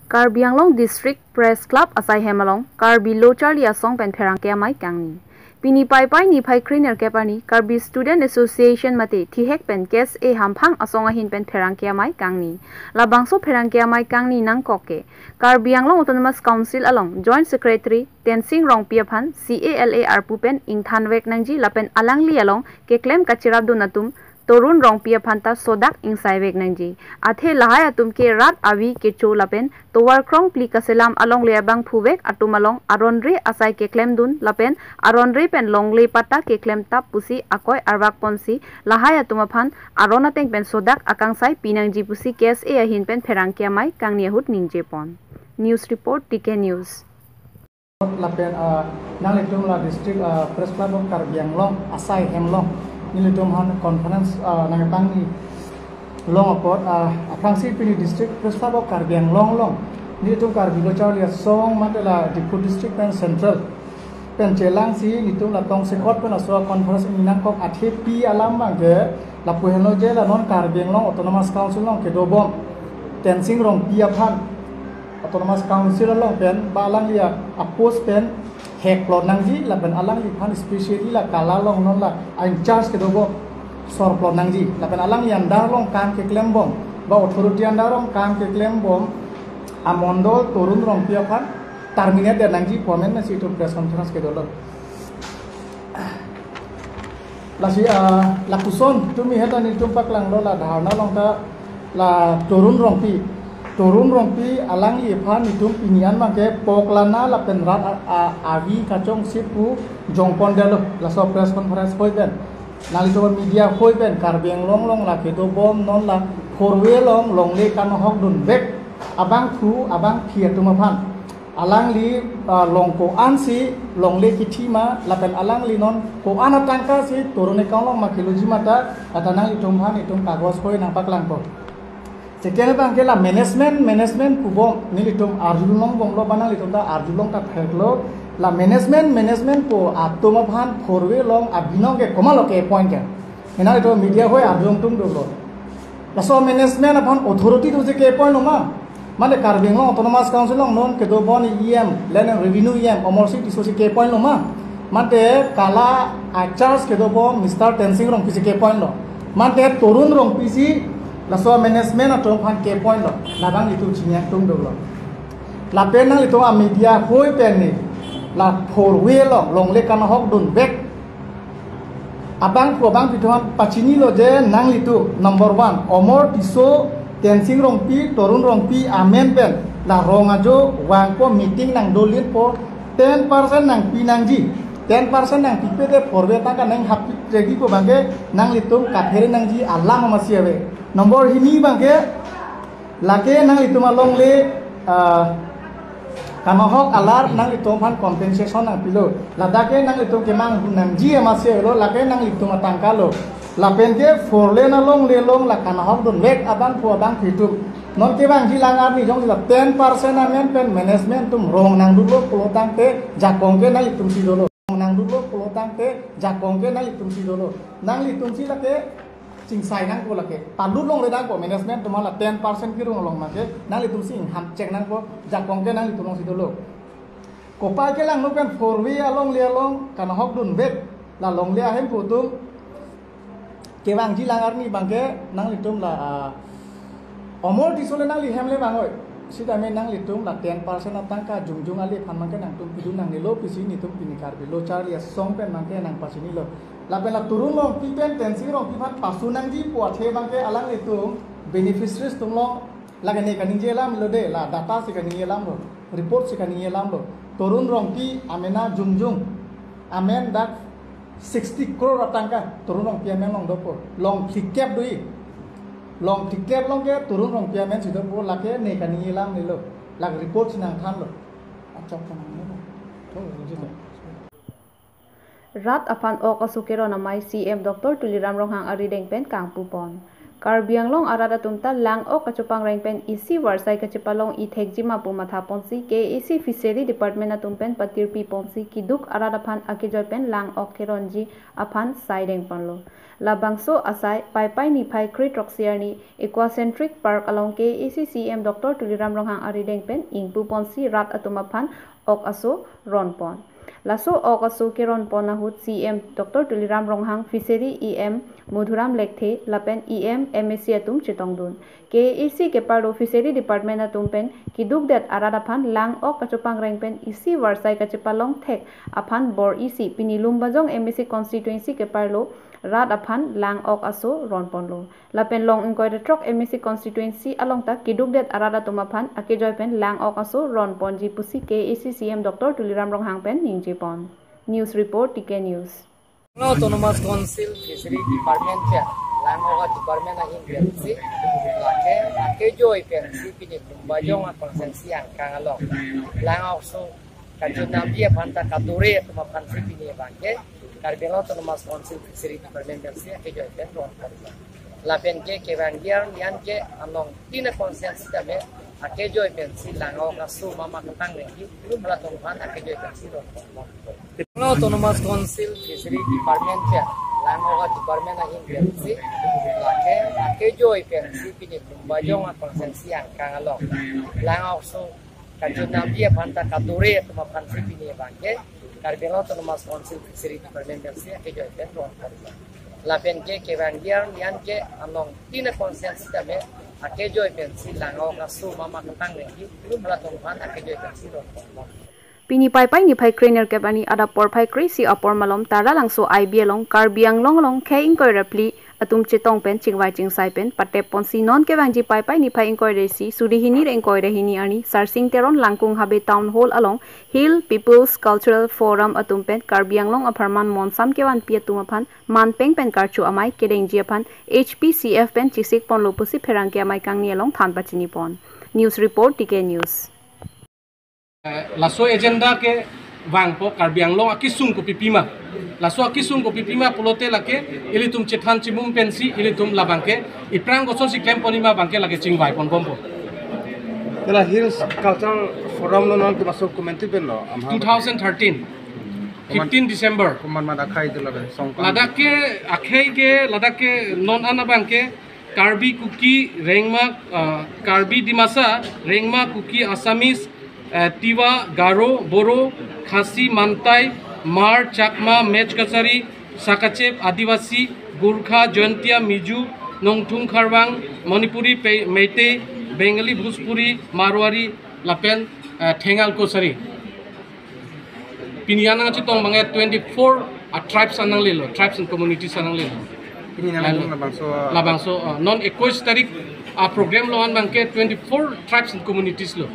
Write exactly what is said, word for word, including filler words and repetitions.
Karbi Anglong District Press Club asai hem along Karbi Lo Charli Asong pen pherangke amei kangni. Pini Paipai niphai krenerkep arni Karbi Student Association mate thihek pen K S A hamphang asong ahin pen pherangke amei kangni. Labangso pherangke amei kangni nangkok ke Karbi Anglong Autonomous Council along Joint Secretary Tensing Rongpi aphan C A L A arpu pen ingthanvek nangji lapen alangli along keklem kachirapdun atum Torun Rongpi aphan ta sodak ingsaivek nangji. Athe lahai atum ke rat avi kecho lapen tovar krongpli kaselam alongle abangphuvek atum along aronre asai keklemdun lapen aronre pen longle patta keklem tap pusi akoi arvak ponsi lahai atum aphan aron ateng pen sodak akangsai pinangji pusi K S A ahin pen pherangke amei kangni ahut ningje pon. News report, T K News. Lapen ah, nanglitum la District ah, Press Club of Karbi Anglong asai hem along nelitum aphan conference ah, nangpangni long apot ah, aphrangsi pini District Press Club of Karbi Anglong along nelitum Karbi Lo Charli Asong mate la Diphu District pen Central pen chelangsi nelitum la tongsekot pen laso conference nangkok athe pi alam abangke lapu henlo je la non Karbi Anglong Autonomous Council along kedobom Tensing Rongpi aphan Autonomous Council along pen ba alangli apost pen hekplot nangji lapen alangliphan specially la Kala along non la in charge kedobom sorplot nangji lapen alangli under along kam keklembom ba authority under along kam keklembom amondol Torun Rongpi aphan terminate det nangji pu amen si itum press conference kedolo. Lasi ah, lapuson tumi heta nelitum paklanglo la dharna along ta la Torun Rongpi. Torun Rongpi alangliphan nelitum pini an abangke poklana lapen rat a- a- avi kachongsi pu jongpondetlo laso press conference hoi pen. Nanglitum media hoi pen Karbi Anglong along la kedobom non la four way along longle kanahokdunvek abangphu abangphi atum aphan. Alangli ah, along ko-ansi longle kithi ma lapen alangli non ko-an atangka si Torun account along ma keloji ma ta, ata nanglitum aphan itum kagos hoi nangpaklangpo. Second abangke la management, management pubom nelitum arjulongbomlo ba nanglitum ta arjulong ta pheklo la management, management pu atum aphan four way along abinong ke komatlo ke appoint ke. Henang itum media hoi arjulong tum dolo. Laso management aphan authority atum si ke appoint lo ma. Mane Karbi Anglong Autonomous Council along non kedobom E M, Land and Revenue E M, Amarsing Tisso si ke appoint lo ma. Mate Kala a charge kedobom Mister Tensing Rongpi si ke appoint lo. Mate Torun Rongpi si laso management atum aphan ke appoint lo. Labang itum chini atum dolo. Lapen nanglitum a media hoi pen ni la four way along longle kanahokdunvek abangphu abangphi atum aphan pachinilo je nanglitum number one Amar Tisso, Tensing Rongpi, Torun Rongpi amen pen la rong ajo vangpo meeting nangdolinpo ten percent nangpi nangji. Ten percent nangpipe te four way atangka nanghap ready ko abangke nanglitum kaphere nangji alam amasi ave. Number hini abangke lake nanglitum alongle ah, kanahok alar nanglitum aphan compensation nangpilo. Ladak ke nanglitum kemang nangji amasi lo, lake nanglitum atangka lo. Lapen ke four lane alongle along la kanahokdunvek abangphu abangphi atum. Non kevangji lang arni jongsi la ten percent amen pen management atum rong nangdunlo pulo tangte jakong ke nanglitum si dolo. Rong nangdunlo pulo tangte jakong ke nanglitum si dolo. Nanglitum si lake chingsai nangpo lake. Palut longle nangpo management atum la ten percent kerung along abangke nanglitum si ingham chek nangpo jakong ke nanglitum alongsi dolo. Kopai kelangno pen four way alongle along kanahokdunvek la longle ahemphu atum kevangji lang arni abangke nanglitum la ah, Amar Tisso le nangli hem le vangoi. Sitame nanglitum la ten percent atangka jongjong ale aphan abangke nangtum pidun nangnelo pusi nelitum pini Karbi Lo Charli Asong pen abangke nangpachinilo. Lapen la Torun Rongpi pen Tensing Rongpi aphan pasu nangji pu athe abangke alanglitum beneficiaries atum along lake ne kaningje alam lo de, la data si kaningje alam lo, report si kaningje alam lo. Torun Rongpi amena jongjong amen dak sixty crore atangka Torun Rongpi amen along dopo. Long phlikep do-i. Long phlikep along ke Torun Rongpi amen si dopo, lake ne kaningje alam nelo. Lake report si nangthanlo. Achok kanangnelo. Rat aphan ok aso keron amei C M Doctor Tuliram Ronghang arideng pen kangpupon. Karbi Anglong arat atum ta lang-ok kachopangreng pen isi varsai kachepalong-i thekji ma pu mathaponsi K A A C Fishery Department atum pen patirpiponsi keduk arat aphan akejoi pen lang-ok keronji aphan saidengponlo. Labangso asai Paipai niphai kre-throksi arni Aquacentric Park along K A A C C E M Doctor Tuliram Ronghang arideng pen ingpuponsi rat atum aphan ok aso ronpon. Laso ok aso keronpon ahut C E M Doctor Tuliram Ronghang, Fishery E M Madhuram Lekthe lapen E M, M A C atum chetongdun. K A A C keparlo Fishery Department atum pen kedukdet arat aphan lang-ok kachopangreng pen isi varsai kachepalong thek aphan bor-isi pini Lumbajong M A C constituency keparlo rat aphan lang-ok aso ronponlo. Lapen long ingkoi ra throk M A C constituency along ta kedukdet arat atum aphan akejoi pen lang-ok aso ronponji pusi K A A C C E M Doctor Tuliram Ronghang pen ningjepon. News report, T K News. Karbi Anglong Autonomous Council Fishery Department pen lang-ok department ahin pensi lake akejoi pensi pini Lumbajong a constituency angkang along lang-ok aso kachunamji aphan ta kadure atum aphansi pini abangke Karbi Anglong Autonomous Council Fishery Department pensi akejoi pen ronpon. Lapen ke kevangji arni an ke along tin a constituency tame akejoi pensi lang-ok aso mama ketangrengji halatum aphan akejoi pensi ronpon. Karbi Anglong Autonomous Council Fishery Department pen lang-ok department ahin pensi lake akejoi pensi pini Lumbajong a constituency angkang along lang-ok aso kachunamji aphan ta kadure atum aphansi pini abangke Karbi Anglong Autonomous Council Fishery Department pensi akejoi pen ronpon. Lapen ke kevangji arni an ke along tin a constituency tame akejoi pensi lang-ok aso mama ketangrengji halatum aphan akejoi pensi ronpon. Pini Paipai niphai kre-nerkep arni adap porphai kre-isi apor malom Taralangso I B along Karbi Anglong along khei ingkoi ra phli atum chetong pen chingvai chingsai pen patepponsi non kevangji Paipai niphai ingkoi ra isi suri hini ra ingkoi ra hini arni Sarsing Teron Langkung Habe Town Hall along Hill People's Cultural Forum atum pen Karbi Anglong apharman monsam kevanpi atum aphan manpeng pen karcho amei kedengji aphan H P C F pen chesikponlo pusi pherangke amei kangni along than pachinipon. News report, T K News. Eh, laso agenda kevangpo Karbi Anglong akesung kopipima. Laso akesung kopipima pulote lake ilitum chethan chimum pensi ilitum labangke iphrang kosonsi klemponji ma abangke lake chingvaiponbompo. Tela Hills Cultural Forum lo non kemaso komantu pen lo, amha two thousand thirteen, Koman- fifteen December. Komat mat akhei tu ladak song ladak ke akhei ke ladak ke non an abangke Karbi Kuki Rengma, ah, Karbi Dimasa, Rengma Kuki Assamese, eh, Tiwa, Garo, Boro, Khasi, Mantai, Hmar, Chakma, Mech Kachari, Sakachep, Adivasi, Gurkha, Jaintia, Mizo, Nongthoung Kharwang, Manipuri, Pe-, Meitei, Bengali, Bhojpuri, Marwari, lapen, eh, Thengal Kachari. Pini an nangchetong abangke twenty-four a tribes an nanglelo, tribes and communities an nanglelo. Pini nang Lalu. Labangso, labangso, uh, non ekush tarik a program lo an abangke twenty-four tribes and communities lo.